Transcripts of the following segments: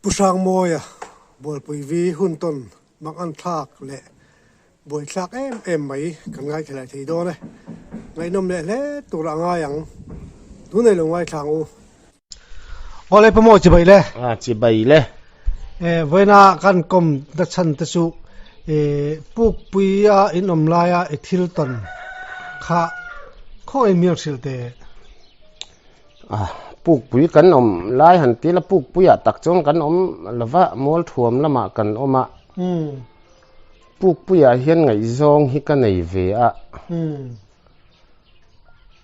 Pu Hrangmawia Bualpui vi hun tawn mak an thlak leh buaithlak em em mai kan ngaithla leh thei dawn e. Ngaihnawm leh hle tur a ngai ang. Tunei lo ngaithla ang u. Awle Pu Mawi chibai le. A chibai le. E vawiina kan kawm na chhan te chu e Pukpuia in awm laia i thil tawn kha khawngaih in mial hrilh teh. A Pukpui kan awm lai han ti la Pukpuiah tak chuan kan awm lova Mualthuam lamah kan awm a. Pukpuiah hian ngaihzawng hi ka nei ve a.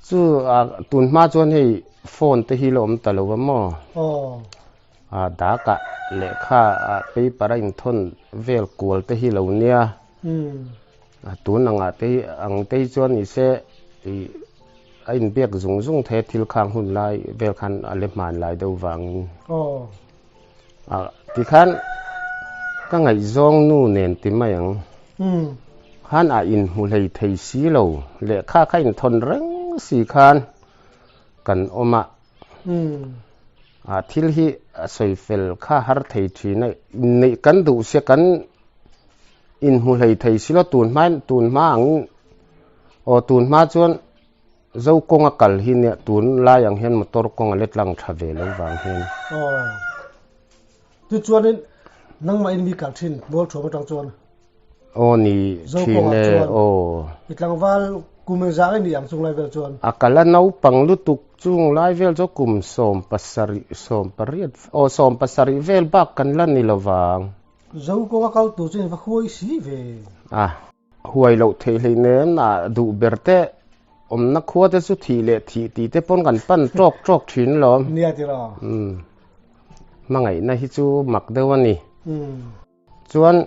Chu a tun hma chuan hei phone te hi la awm ta lo a maw? A dak ah lehkha ah paper a inthawn vel kual te hi lo nia. A tun ang ah te hi ang te hi chuan ni se ih a inbiak zung zung thei a thil khang hun lai vel khan a le hman lai deuh vangin. A tikhan ka ngaihzawng nu nen ti mai ang. Khan a inhmu hlei thei si lo, lehkha kha inthawn reng si khan kan awm a. A thil hi a sawi fel kha har thei thin a, inneih kan duh sia kan inhmu hlei thei si lo tun hma tun hma ang aw tun hma chuan Zo kawng a kal hi nia tun lai ang hian motor kawng a let lang tha ve lo vang hian. Aw. Chu chuanin nangmah in mi kal thin mual thuam atang chuan. Aw ni thin e aw. I tlangval kum engzah nge ni ang chung lai vel chuan? A kal a naupang lutuk chung lai vel chu kum 18 18 aw 17 vel bak kan la ni lo vang. Zo kawng a kal tur chu in va huai si ve. A. Huai loh theih hlei nen a duh ber te awmna khua te chu thih leh thih tih te pawn kan pan tawk tawk thin lawm. Nia ti lo. Umm. Hmangaihna hi chu mak deuh a ni. Umm. Chuan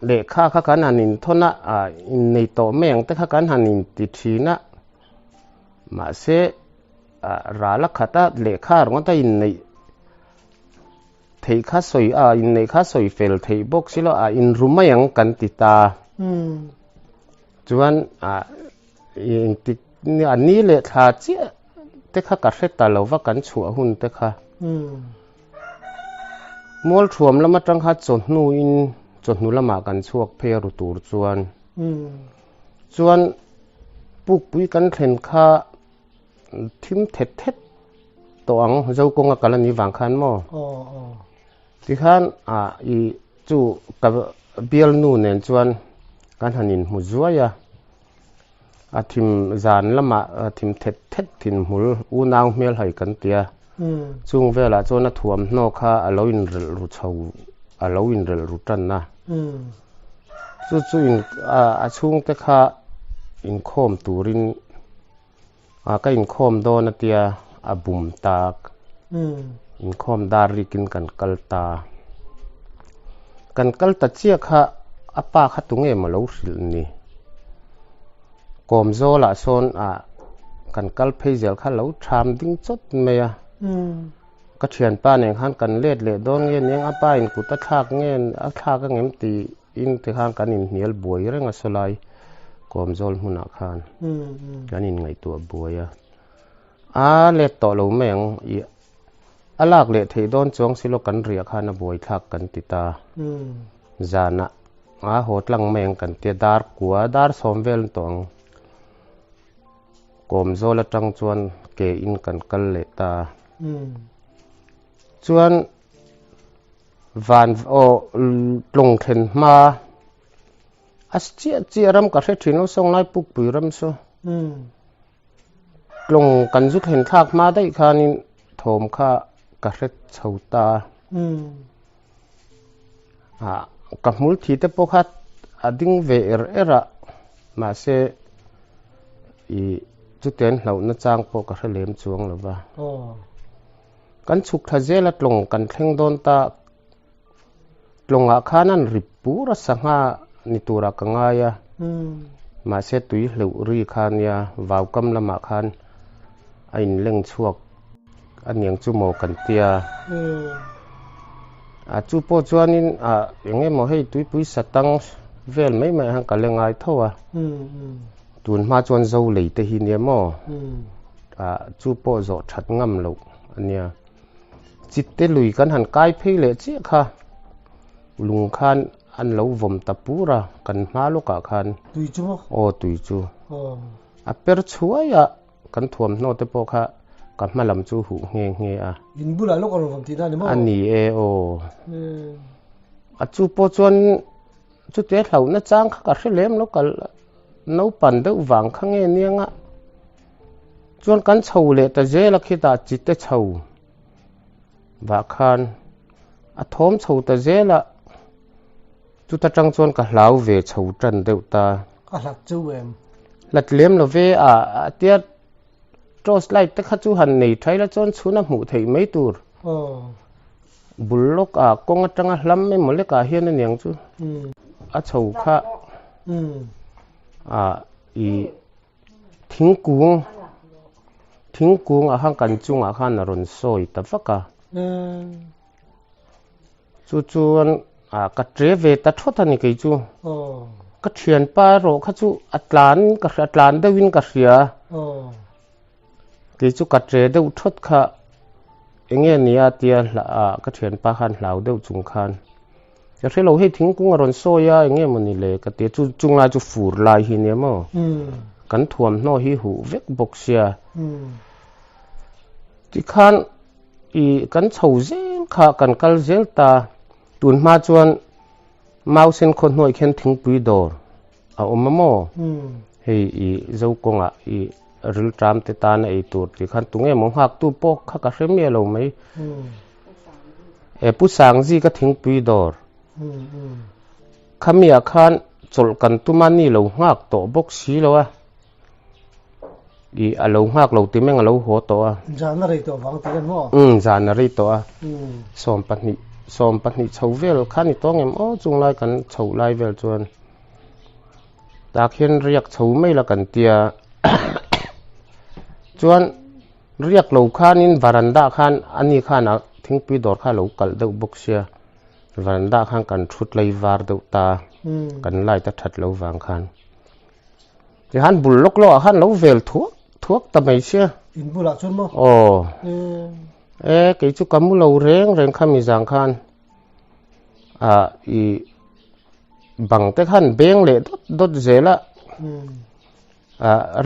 lehkha kha kan han inthawn a, a innei tawh mai ang te kha kan han inti thin a. Mahse ral a khat a lehkha ringawt a inneih Theih kha sawi a, inneih kha sawi fel theih bawk si lo a, inru mai ang kan ti ta. Chuan a engtik a ni leh thla chiah te kha ka hre ta lo va kan chhuah hun te kha. Mualthuam lam atang kha chawhnuin chawhnu lamah kan chhuak phei a ru tur chuan. Chuan pukpui kan thlen kha Thim thet thet tawh ang zo kawnga kal a nih vang khan maw? Tikhan ah i chu ka bialnu nen chuan kan han inhmu zuai a, a thim zan lamah thim thet thet thinhmul unau hmel hai kan ti a, chung velah chuan a thuamhnaw kha a lo inrelh ru chho a lo inrelh ru tan a, chu chu in a chhungte kha inkhawm turin A ka inkhawm dawn a tia a bum tak. Inkhawm dar rikin kan kal ta. Kan kal ta chiah kha a pa kha tunge maw lo hrilh ni. Kawmzawlah sawn a kan kal phei zel kha lo tham ding chawt mai a. Ka thianpa nen khan kan let leh dawn nge nia a pa in kut a thlak nge a thlak angem tih in tikhan kan inhnial buai reng a sawlai kawmzawl hmunah khan kan inngaihtuah buai a. A let tawh lo mai ang i a lak leh theih dawn chuang silo kan riah khan a buai thlak kan ti ta. Zanah a haw tlang mai ang kan tia dar kua dar sawm vel tawh ang. Kawmzawl atang chuan ke in kan kal leh ta. Chuan van aw tlawng thlen hma a chiah chiah ram ka hre thin lo sawnglai pukpui ram saw. Tlawng kan zu thlen thlak hma daih khanin thawm kha ka hre chho ta. Ah ka hmul thi te pawh kha a ding ve er er a mahse ih chutiang hlauhna chang pawh ka hre lem chuang lo va. Kan chhuk thla zel a tlawng kan thleng dawn ta tlawngah khan an ri pur a sangha ni turah ka ngai a mahse tui hleuh ri kha nia vaukam lamah khan a inleng chhuak a niang chu maw kan tia. A chu pawh chuanin a eng emaw hei tuipui satang vel mai mai han ka le ngai tho a. Tun hma chuan zo lei te hi nia maw? A chu pawh zawh that ngam loh a nia. Chitte lui kan han kai phei leh chiah kha lung khan an lo vawm ta pur a, kan hma lawkah khan. Tui chu maw? Aw tui chu. A per chhuai a, kan thuamhnaw te pawh kha ka hma lam chu huh nghe nghe a. In bulah lawk a rawn vawm tihna a ni maw? A ni e aw. A chu pawh chuan chutia hlauhna chang kha ka hre lem lo, ka naupan deuh vang kha nge nia nga. Chuan kan chho leh ta zel a khitah chite chho vah khan a thawm chho ta zel a, chuta tang chuan ka hlau ve chho tan deuh ta. A hlat chu em? Hlat lem lo ve a, a tia torch light te kha chu han nei tha ila chuan chhun a hmuh theih mai tur. Bul lawk a kawng atanga hlam emaw lekah hian aniang chu a chho kha a i. Thingkung thingkung ah khan kan chungah khan a rawn sawi ta vak a. Chu chuan ah ka tre ve ta thawt a ni kei chu. Ka thianpa erawh kha chu a tlan ka hria a tlan deuhin ka hria. Kei chu ka tre deuh thawt kha eng nge nia tia ah ka thianpa khan hlau deuh chung khan. Ka hre lo hei thingkung a rawn sawi a eng nge maw ni le ka ti a chu chung lai chu fur lai hi nia maw kan thuamhnaw hi huh vek bawk sia tikhan ih kan chho zel kha kan kal zel ta tun hma chuan mausen khaw hnuai khian thingpui dawr a awm a maw hei ih zo kawngah ih rilṭam te tan a ei tur tih khan tunge maw nghak tu pawh kha ka hre miah lo mai. E Pu Sangzi ka thingpui dawr. Khamiah khan chawlh kan tum a ni lo nghak tawh bawk si lo a. I a lo nghak lo ti meng a lo haw tawh a. Zan a rei tawh vang ti em maw? Umm zan a rei tawh a. 12 12 chho vel kha ni tawng em aw chung lai kan chhoh lai vel chuan tak hian riak chho mai la kan tia chuan Riak lo khanin varanda khan ani khan a thingpui dawr kha a lo kalh deuh bawk sia, varanda khan kan thut lai var deuh ta, kan light a that lo vang khan. Tikhan bul lawk lawk ah khan lo vel thuak thuak ta mai sia. In bulah chuan maw? Aw. E kei chu ka mu lo reng reng kha mi zang khan ah i bang te khan beng leh dawt dawt zel a.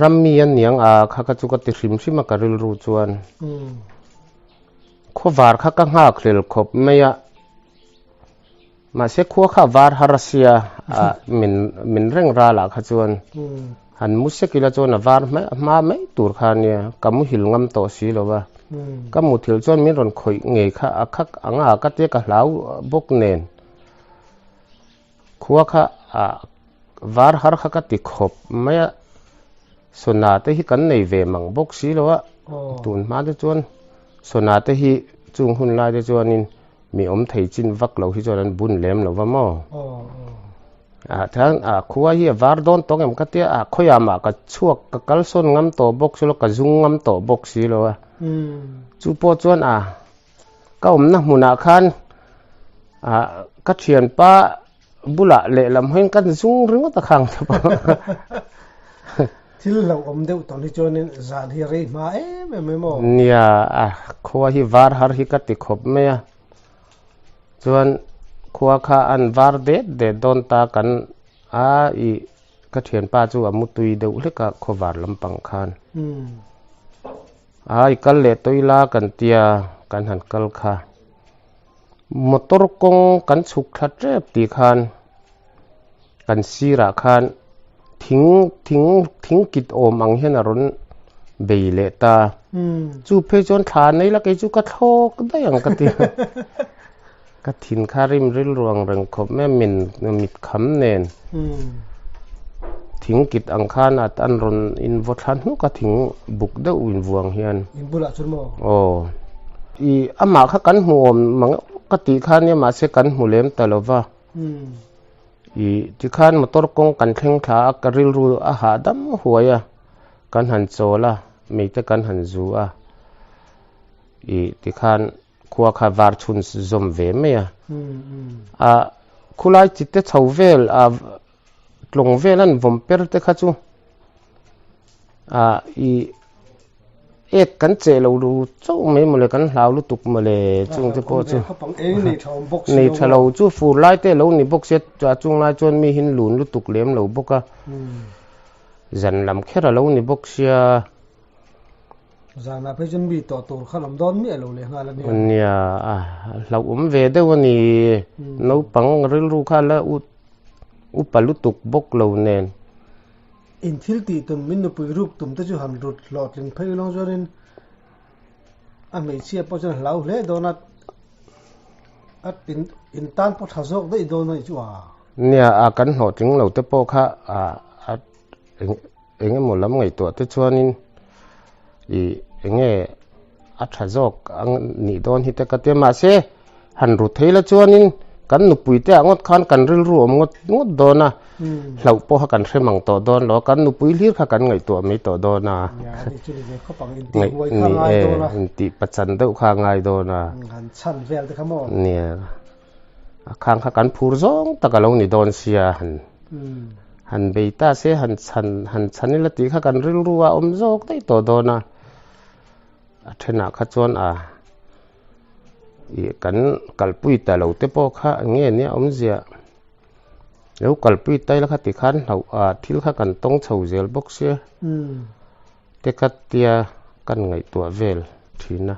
Rammi a niang a kha kha chu ka ti hrim hrim a ka rilru chuan khawvar kha ka nghak hlel khawp mai a mahse khua kha a var har a sia min min reng ral ah kha chuan han mu sek ila chuan a var hma hma mai tur kha ania ka muhil ngam tawh si lo va ka muthilh chuan min rawn khawih ngei kha a khak ang a ka tia ka hlau bawk nen. Khua kha ah var har kha ka ti khawp mai a, sona te hi kan nei ve mang bawk si lo a, tun hma te chuan sona te hi chung hun lai te chuanin mi awm thei chin vak lo hi chuan an bun lem lo va maw. Ah tiang ah khua hi a var dawn tawng em ka tia ah khawiah mah ka chhuak ka kal sawn ngam tawh bawk si lo ka zung ngam tawh bawk si lo a, chu pawh chuan ah Ka awmna hmunah khan ah ka thianpa bulah lehlam hawiin ka zung ringawt a khang tawp a. Thil hlauhawm deuh tawh hi chuanin zan hi rei hma em em em aw. Nia, a khua hi var har hi ka ti khawp mai a. Chuan khua kha an var det det dawn ta kan a i ka thianpa chu a mutui deuh hlek a khawvar lampang khan. Ai kal leh tawih la kan tia kan han kal kha. Motor kawng kan chhuk thla tep tih khan kan sirah khan thing thing thing kit awm ang hian a rawn bei leh ta. Chu phei chuan thla nei la kei chu ka thlawk daih ang ka ti. Ka thin kha rim rilru ang reng khawp mai a, min mit kham nen thing kit ang khan a an rawn in vaw thla hnuk a thing buk deuh in vuang hian. In bulah chuan maw? Aw. I amah kha kan hmu awm mang ka tih kha nia mahse kan hmu lem ta lo va. I tikhan motor kawng kan thleng thla a ka rilru a hahdam huai a kan han chawl a mei te kan han zu a i tikhan Khua kha var chhun zawm ve mai a. A khulai chi te chho vel a tlawng vel an vawm per te kha chu a i Ek kan cheh lo lu chauh mai mawle, kan hlau lutuk mawle chung te pawh chu. Nei tha lo chu fur lai te lo ni bawk sia, a chung lai chuan mi hin lun lutuk lem lo bawk a, zan lam kher a lo ni bawk sia. Zanah phei chuan mi tawh tur kha lam dawn miah lo leh nghal a nia. Nia, a hlauhawm ve deuh a ni. Naupang rilru kha la upa lutuk bawk lo nen. In thil tih tum min nupui ruk tum te chu han rut hlawhtling phei lawng chuanin a hmeichhia pawh chuan hlau hle dawn a, a in tan pawh tha zawk daih dawn a nih chu a. Nia, a kan hlawhtling lo te pawh kha a eng emaw lam ngaihtuah te chuanin ih eng nge a tha zawk ang nih dawn hi te ka tia mahse han ru thei la chuanin kan nupui te ah ngawt khan kan rilru awm ngawt ngawt dawn a hlauh pawh kha kan hre mang tawh dawn lo kan nupui hlir kha kan ngaihtuah mai tawh dawn a intih pachan deuh kha a ngai dawn a nia. A khang kha kan phur zawng tak a lo ni dawn sia, han han bei ta se han chhan han chhan ila tih kha kan rilru a awm zawk daih tawh dawn a, a thenah kha chuan a ih kan kalpui ta lo te pawh kha nge nia awmzia lo kalpui ta ila kha tikhan hlauh a thil kha kan tawng chho zel bawk sia te kha tia kan ngaihtuah vel thin a.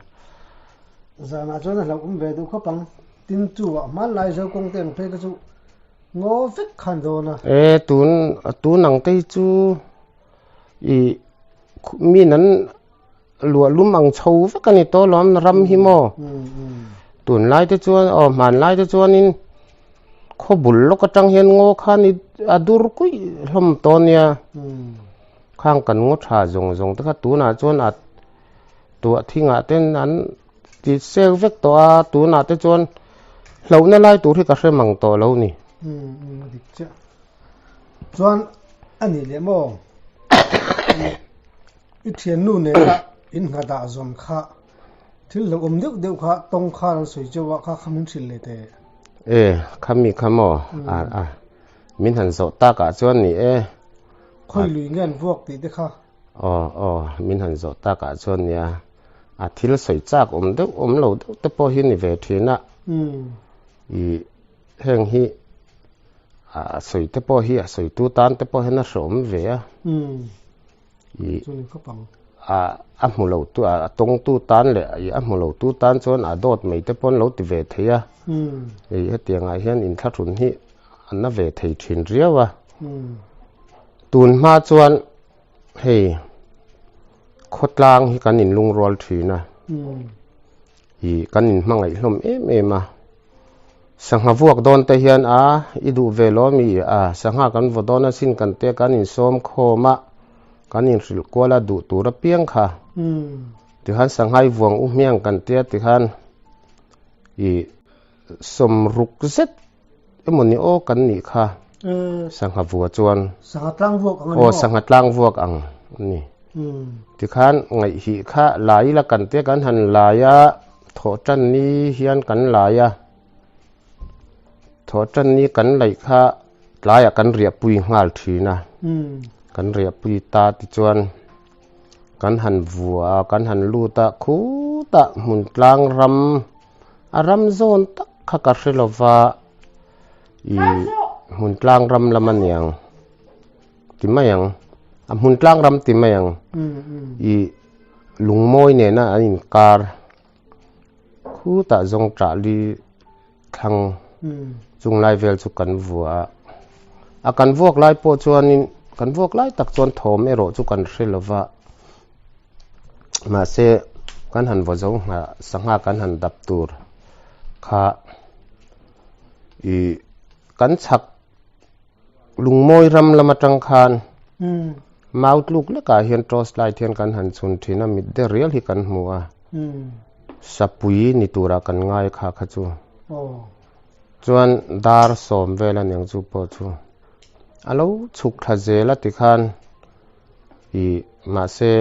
Zanah chuan a hlauhawm ve duh khawp ang. Tin chu ah hmanlai zo kawng te ang phei kha chu ngaw vek khan dawn a. E tun tun ang te hi chu i mi nan luah lum ang chho vek a ni tawh lawm ram hi maw. Tunlai te chuan aw hmanlai te chuanin khaw bul lawk atang hian ngaw khan i a dur kuih hlawm tawh nia. Khang kan ngaw tha zawng zawng te kha tunah chuan a Tuah thingah ten an ti sek vek tawh a, tunah te chuan hlauhna lai tur hi ka hre mang tawh lo ni. Umm a dik chiah. Chuan a nih leh maw? I thiannu nena in nghadah zawn kha thil hlauhawm deuh deuh kha tawng khan an sawi chauh a, kha kha min hrilh leh teh. E, khami kha maw? A, a, min han zawh takah chuan ni e. Khawi lui nge an vuak tih te kha. Aw aw, min han zawh takah chuan nia, a thil sawi chak awm deuh awm lo deuh te pawh hi ni ve thin a, ih heng hi a sawi te pawh hi a sawitu tan te pawh hian a hreawm ve a, ih a a hmu lo tu a tawngtu tan leh ih a hmu lo tu tan chuan a dawt mai te pawh an lo ti ve thei a, ih hetiangah hian inthlahrun hi a na ve thei thin riau a. Tun hma chuan hei khawtlang hi kan inlungrual thin a, ih kan inhmangaih hlawm em em a, sangha vuak dawn te hian a i duh ve lo ami a sangha kan vaw dawn asin kan te kan insawm khawm a, kan inhrilh kual a duh tur apiang kha tikhan sangha i vuang u hmiang kan tia tikhan ih sawmruk zet Emaw ni aw kan nih kha sangha vua chuan. Sangha tlang vuak ang a ni maw? Aw sangha tlang vuak ang a ni. Tikhan ngaihhih kha lai ila kan te kan han lai a, thawh tan ni hian kan lai a, thawh tan ni kan laih kha tlaiah kan riahpui nghal thin a, kan riahpui ta tichuan kan han vua a, kan han lut a, khutah hmun tlang ram A ram zawn tak kha ka hre lo va, i hmun tlang ram lam a niang ti mai ang, a hmun tlang ram ti mai ang, i lungmawi nena an inkar khutah zawng ṭahli thlang chung lai vel chu kan vua a, a kan vuak lai pawh chuanin kan vuak lai tak chuan thawm erawh chu kan hre lo va. Mahse kan han vaw zo nghah sangha kan han dap tur kha ih kan chhak lungmawi ram lam atang khan mau tluk lekah hian torch light hian kan han chhun thin a mit der rial hi kan hmu a sapui ni turah kan ngai kha kha chu chuan dar sawm vel aniang chu pawh chu a lo chhuk thla zel a tikhan. Ih mahse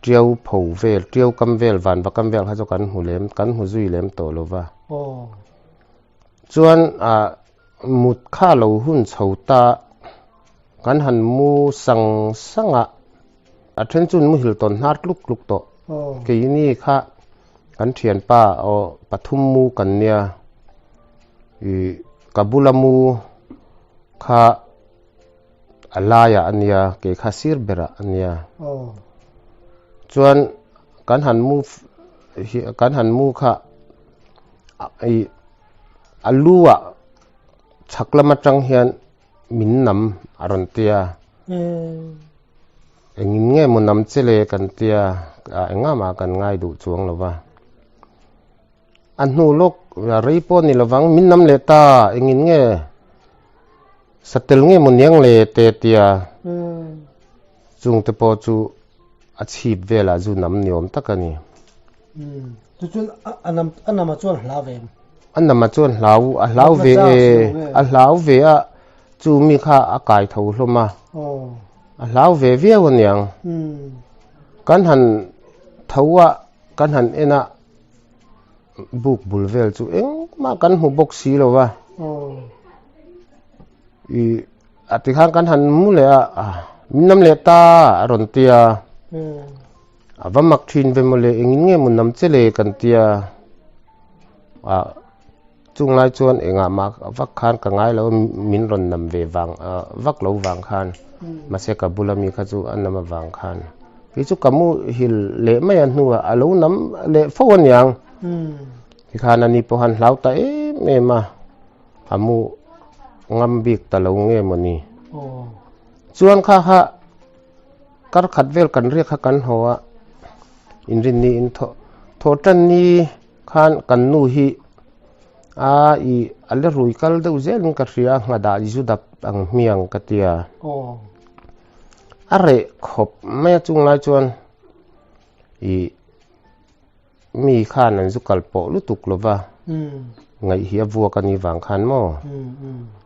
tiau pho vel tiau kam vel vanva kam vel kha chu kan hmu lem kan hmu zui lem tawh lo va. Chuan ah mut kha lo hun chho ta kan han mu sang sang a. A then chu an muhil tawn hnar tluk tluk tawh. Keini kha kan thianpa aw pathum mu kan nia. Ih ka bula mu kha a laiah a nia kei kha sir berah a nia. Chuan kan han mu kan han mu kha ih a lu ah chhak lam atang hian min nam a rawn ti a. Engin nge maw nam che le kan tia engah mah kan ngai duh chuang lo va. A hnu lawk rei pawh ni lovang min nam leh ta engin nge satel nge maw niang le te tia chung te pawh chu a chhip velah zu nam ni awm tak a ni. Chu chuan a nam a nama chuan hlau ve em? A nama chuan hlau a hlau ve e a hlau ve a chu mi kha a kai tho hlawm a. A hlau ve viau aniang. Kan han tho a kan han en a buk bul vel chu engmah kan hmu bawk si lo va. Ih a tikhan kan han mu leh a min nam leh ta a rawn ti a. A va mak thin ve mawle engin nge maw nam che le kan ti a. Ah chung lai chuan engah mah vak khan ka ngai lo a min rawn nam ve vang ah vak lo vang khan mahse ka bula mi kha chu a nam avang khan kei chu ka muhil leh mai a hnuah a lo nam leh fo aniang tikhan ani pawh han hlau ta em em a a mu ngam bik ta lo nge mawni chuan kha kha Kar khat vel kan riak kha kan haw a, inrinni in thaw thaw tan ni khan kan nu hi a i a la rui kal deuh zelin ka hria a nghadah i zu dap ang hmiang ka tia. A reh khawp mai a chung lai chuan i Mi khan an zu kal pawh lutuk lo va, ngaih hi a vuak a nih vang khan maw?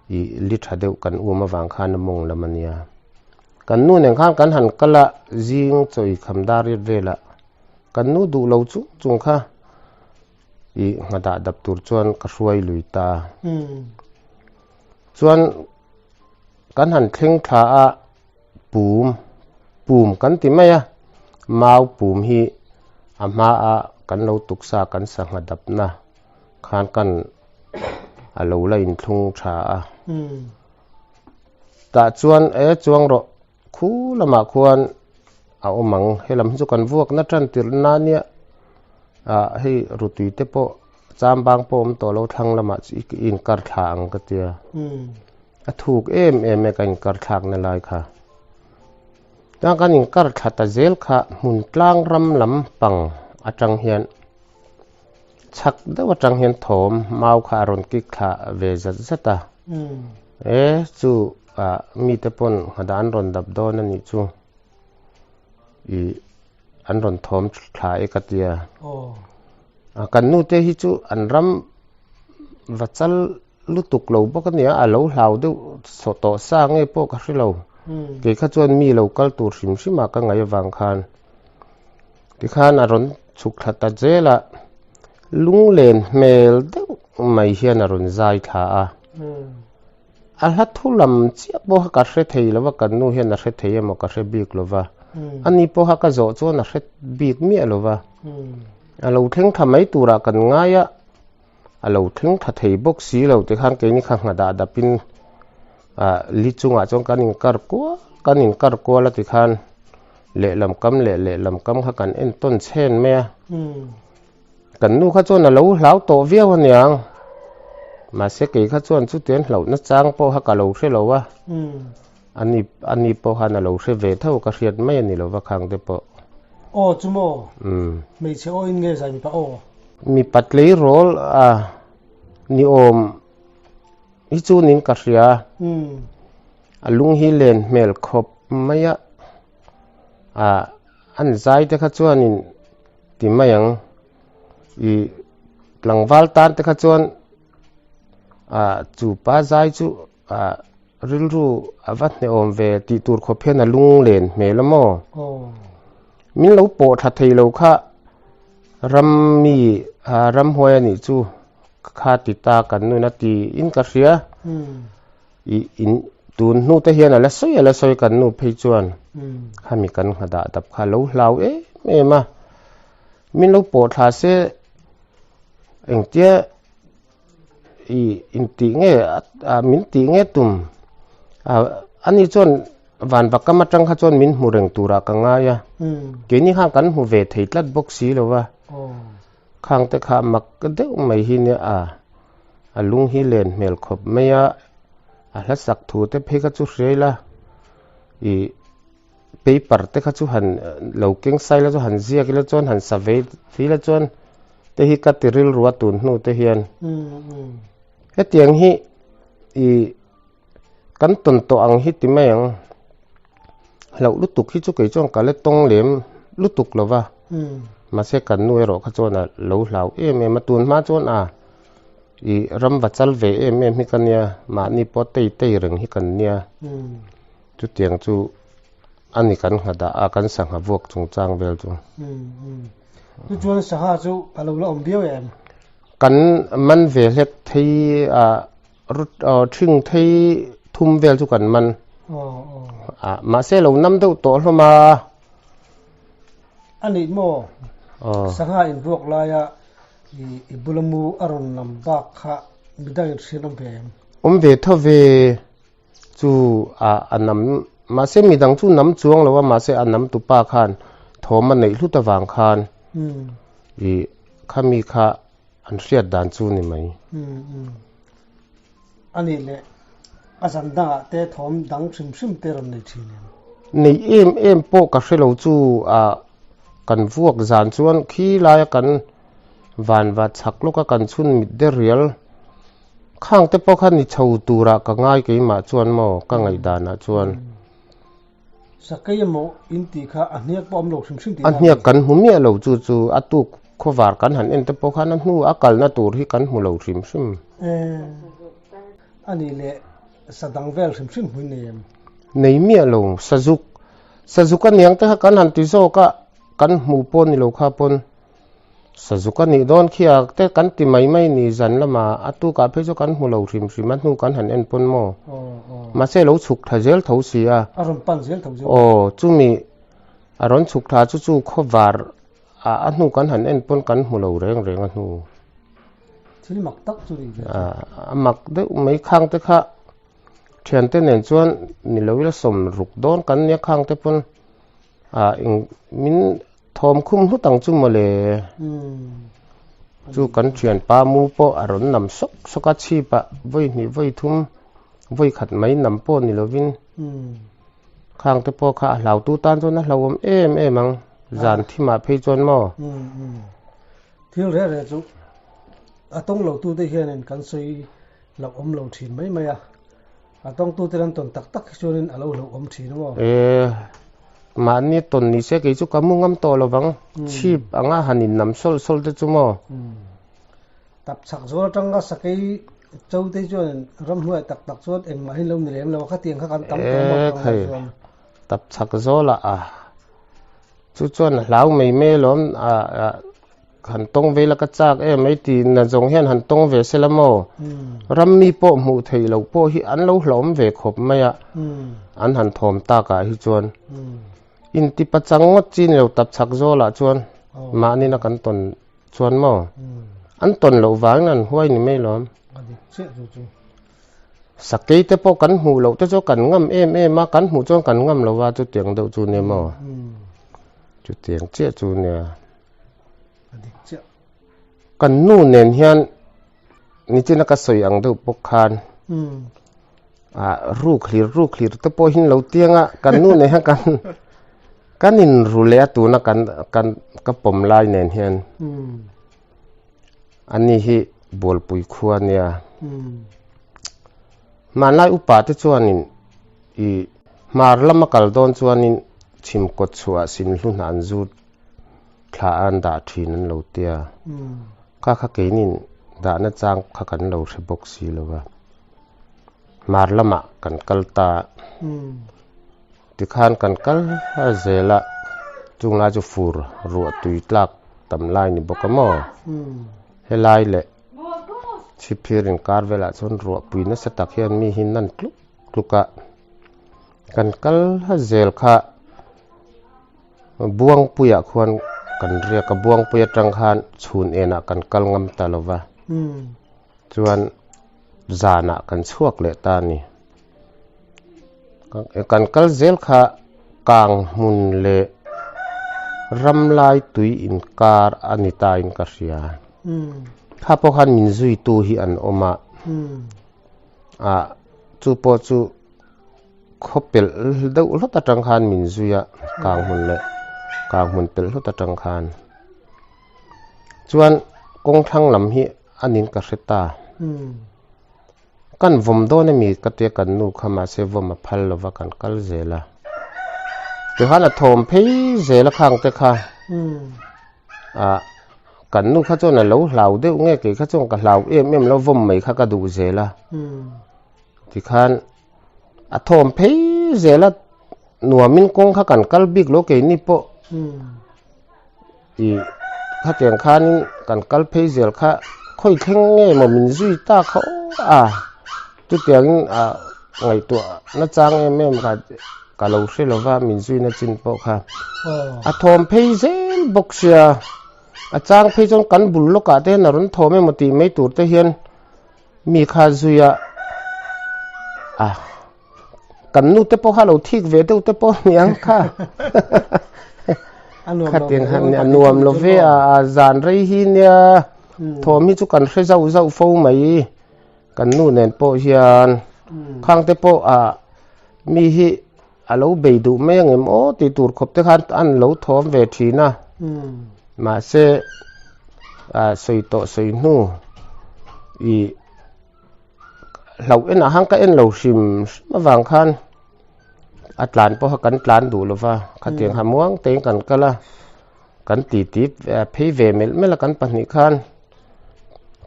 I li tha deuh kan um avang khan a mawng lam a nia. Kan nu nen khan kan han kal a, zing chawi kham dar riat velah kan nu duh lo chung chung kha i nghadah dap tur chuan ka hruai lui ta a. Chuan kan han thleng thla a, Pum, pum kan ti mai a, mau pum hi a hmaa kan lo tuksa kan sangha dapna khan kan a lo la inthlung tha a. Tah chuan e chuang rawh khu lamah khuan a awm ang, helam hi chu kan vuakna tan tirh na nia ah hei rutui te pawh chambang pawh awm tawh lo thlang lamah i inkar thla ang ka tia. A thuk em em e ka inkar thlakna lai kha. Chuan kan inkar thla ta zel kha hmun tlang ram lam pang atang hian chhak deuh atang hian thawm mau kha a rawn kik thla ve zat zat a. E chu ah mite pawn nghadah an rawn dap dawn a nih chu ih an rawn thawm thla e ka tia. Kan nute hi chu an ram va chal lutuk lo bawk a nia, a lo hlau deuh saw tawh sa nge pawh ka hre lo. Kei kha chuan mi lo kal tur hrim hrim a ka ngaih avang khan tikhan a rawn chhuk thla ta zel a, lunglen hmel deuh mai hian a rawn zai thla a. A hla thu lam chiah pawh kha ka hre thei lo va, kan nu hian a hre thei emaw ka hre bik lo va, ani pawh kha ka zawh chuan a hre bik miah lo va, a lo thleng tha mai turah kan ngai a. A lo thleng tha thei bawk si lo tikhan keini kha nghadah dapin ah li chungah chuan kan inkar kual kan inkar kual a tikhan lehlam kam leh lehlam kam kha kan en tawn chhen mai a. Kan nu kha chuan a lo hlau tawh viau aniang mahse kei kha chuan chutiang hlauhna chang pawh kha ka lo hre lo a ani ani pawh khan a lo hre ve tho ka hriat mai a ni lova khang te pawh. Aw chu maw? Hmeichhe aw in nge zai mipa aw? Mipa tleirawl a ni awm hi chu nin ka hria. A lung hi len hmel khawp mai a, ah an zai te kha chuanin ti mai ang. Ih tlangval tan te kha chuan ah chu pa zai chu ah rilru a va hnehawm ve tih tur khawp hian a lung len hmel a maw? Min lo pawh tha thei lo kha ram mi ramhuai a nih chu kha ti ta kan nun a ti in ka hria. I in. Tun hnu te hian a la sawi a la sawi kan nu phei chuan khami kan ngha dah dap kha a lo hlau em em a, min lo pawh thla se engtia i intih nge min tih nge tum ani chuan vanva kam atang kha chuan min hmu reng turah ka ngai a, keini khan kan hmu ve thei tlat bawk si lo va, khang te kha mak deuh mai hi nia a. A lung hi len hmel khawp mai a, a hla sak thu te phei kha chu hria ila, ih paper te kha chu han lo keng sai la chu han ziak ila chuan han sa ve ila chuan te hi ka ti rilru a tun hnu te hian. Hetiang hi ih kan tawn tawh ang hi ti mai ang, hlauh lutuk hi chu kei chuan ka la tawng lem lutuk lo va, mahse kan nu erawh kha chuan a lo hlau em em a, tun hma chuan a ih ram va chal ve em em hi ka nia, mahni pawh tei tei reng hi kan nia, chutiang chu a ni kan ngha dah a, kan sangha vuak chungchang vel chu. Chuan sangha chu a lo la awm viau em? Kan man ve hlek thei a. Ṭhing thei thum vel chu kan man. Mahse lo nam deuh tawh hlawm a. A nih maw? Sangha invuak laia i bula mu a rawn lam bak kha midang in hriat awm ve em? Awm ve tho ve chu a nam. Mahse midang chu nam chuang lo a, mahse a nam tupa khan thawm a neih hlut avang khan i khami kha An hriat dan chu ni mai. Umm a nih leh a zan dangah te thawm dang hrim hrim te rawn nei thin em? Nei em em pawh ka hre lo chu a kan vuak zan chuan khi laia kan van va chhak lawka kan chhun mit der rial khang te pawh kha ni chho turah ka ngai keimah chuan maw ka ngaihdanah chuan. Sakei emaw in tih kha a hniak pawh awm lo hrim hrim tih A hniak kan hmu miah lo chu chu a tuk khawvar kan han en te pawh khan a hnu a kalna tur hi kan hmu lo hrim hrim. A nih leh sa dang vel hrim hrim hmuin nei em? Nei miah lo, sazuk sazuk a niang te kha kan han ti zawk a, kan hmu pawh ni lo kha pawn Sazuk a nih dawn khi a te kan ti mai mai ni zan lama a tukah phei chu kan hmu lo hrim hrim a hnu kan han en pawn maw? Mahse lo chhuk tha zel tho si a. A rawn pan zel tho zel. Aw chumi a rawn chhuk tha chu chu khawvar a a hnu kan han en pawn kan hmu lo reng reng a hnu. Thil mak tak chu ni ve chu. A mak deuh mai khang te kha thiante nen chuan ni lo ila sawm ruk dawn kan nia khang te pawn a eng min Thawm khum hlut ang chu mawle. Chu kan thianpa mu pawh a rawn nam sawk sawk a, chhip ah vawi hnih vawi thum vawi khat mai nam pawh ni lovin khang te pawh kha a hlautu tan chuan a hlauhawm em em ang, zan thimah phei chuan maw? Thil reh reh chu a tawng lo tute hianin kan sawi hlauhawm lo thin mai mai a. A tawngtute an tawn tak tak hi chuanin a lo hlauhawm thin a maw? E, mahni tawn ni se kei chu ka mu ngam tawh lovang. Chhip anga han in nam sawlh sawlh te chu maw? Tap chhak zawl atanga sakei cho te chuan ramhnuai tak tak chuan engmah hi lo ni lem lo a, khatiang kha kan tam tawh maw E khai, tap chhak zawlah a chu chuan a hlau mai mai alawm a Han tawng ve la ka chak em mai ti na zawng hian han tawng ve se la maw? Ram mi pawh hmuh theih loh pawh hi an lo hlauhawm ve khawp mai a, an han thawm takah hi chuan inti pachang ngawt chi ni lo tap chhak zawlah chuan mahni na kan tawn chuan maw? An tawn loh vangin an huai ni mai lawm. Sakei te pawh kan hmuh loh te chu kan ngam em em a, kan hmuh chuan kan ngam lo va chutiang deuh chu nia maw? Chutiang chiah chu nia. Kan nu nen hian nichina ka sawi ang deuh bawk khan ah ruk hlir ruk hlir te pawh hi lo tiang a kan nu nen hian kan kan in ru leh a tuna kan kan ka pawm lai nen hian ani hi bualpui khua nia hmanlai upa te chuanin ih hmar lama kal dawn chuanin chhim kawt chhuah sin hlu hna an zut thla an dah thin an lo tia kha kha keinin dahna chang kha kan lo hre bawk si lo va hmar lamah kan kal ta tikhan kan kal a zel a chung lai chu fur ruah tui tlak tam lai ni bawk a maw helai leh chhipphir inkar velah chuan ruah pui nasa tak hian mi hi nan tluk tluk a. Kan kal zel kha Buangpuiah khuan kan riak a, Buangpui atang khan chhun enah kan kal ngam ta lo va, chuan zanah kan chhuak leh ta a ni. Kan kal zel kha kang hmun leh ram lai tui inkar a ni ta in ka hria. Kha pawh khan min zuitu hi an awm a, ah chu pawh chu khaw pelh deuh hlawt atang khan min zui a kang hmun leh kang hmun pelh hlawt atang khan chuan kawng thlang lam hi a nin ka hre ta kan vawm dawn ami ka tia kan nu kha mahse vawm a phal lova kan kal zel a tichuan a thawm phei zel a khang te kha ah kan nu kha chuan a lo hlau deuh nge kei kha chuan ka hlau em em lo vawm mai kha ka duh zel a tikhan a thawm phei zel a nuamin kawng kha kan kal bik lo keini pawh ih khatiang khanin kan kal phei zel kha khawi thleng nge maw min zui ta kha aw a chutiangin ah ngaihtuah na chang em em kha ka lo hre lo va min zui na chin pawh kha a thawm phei zel bawk sia a chang phei chuan kan bul lawkah te hian a rawn thawm emaw tih mai tur te hian. Mi kha zui a, a kan nu te pawh kha lo thik ve deuh te pawh ni ang kha. Khatiang kha a nuam lo ve a, a zan rei hi nia thawm hi chu kan hre zauh zauh fo mai kan nu nen pawh hian khang te pawh a mi hi a lo bei duh mai ang em aw tih tur khawp te khan an lo thawm ve thin a mahse ah sawi tawh sawi hnu ih hlauh enah khan ka en lo hrim hrim avang khan a tlan pawh kha kan tlan duh lo va khatiang kha muang tein kan kal a kan titi phei ve melh melh a kan pahnih khan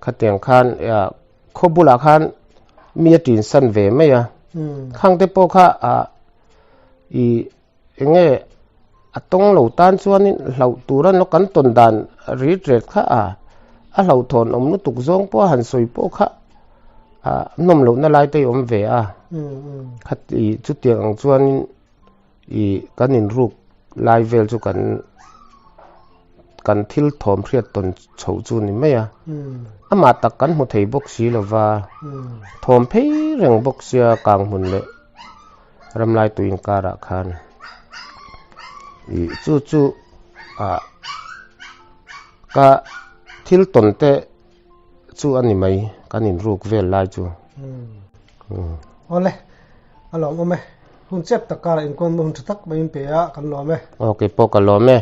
khatiang khan ah khaw bulah khan mi a tin san ve mai a khang te pawh kha ah ih eng nge a tawng lo tan chuanin hlauh tur a kan tawn dan rit ret kha a a hlauhthawn awm lutuk zawng pawh a han sawi pawh kha ah nawm lohna lai te a awm ve a khati chutiang ang chuanin ih kan inruk lai vel chu kan kan thil thawm hriat tawn chhoh chu ni mai a amah tak kan hmu thei bawk si lo va thawm phei reng bawk sia kang hmun leh ramlai tui inkarah khan ih chu chu ah ka thil tawn te chu a ni mai kan inruk vel lai chu. Awle, a lawm awm e. Hun chep tak karah inkuan hun tha tak mai in pe a, kan lawm e. Aw, keipawh ka lawm e.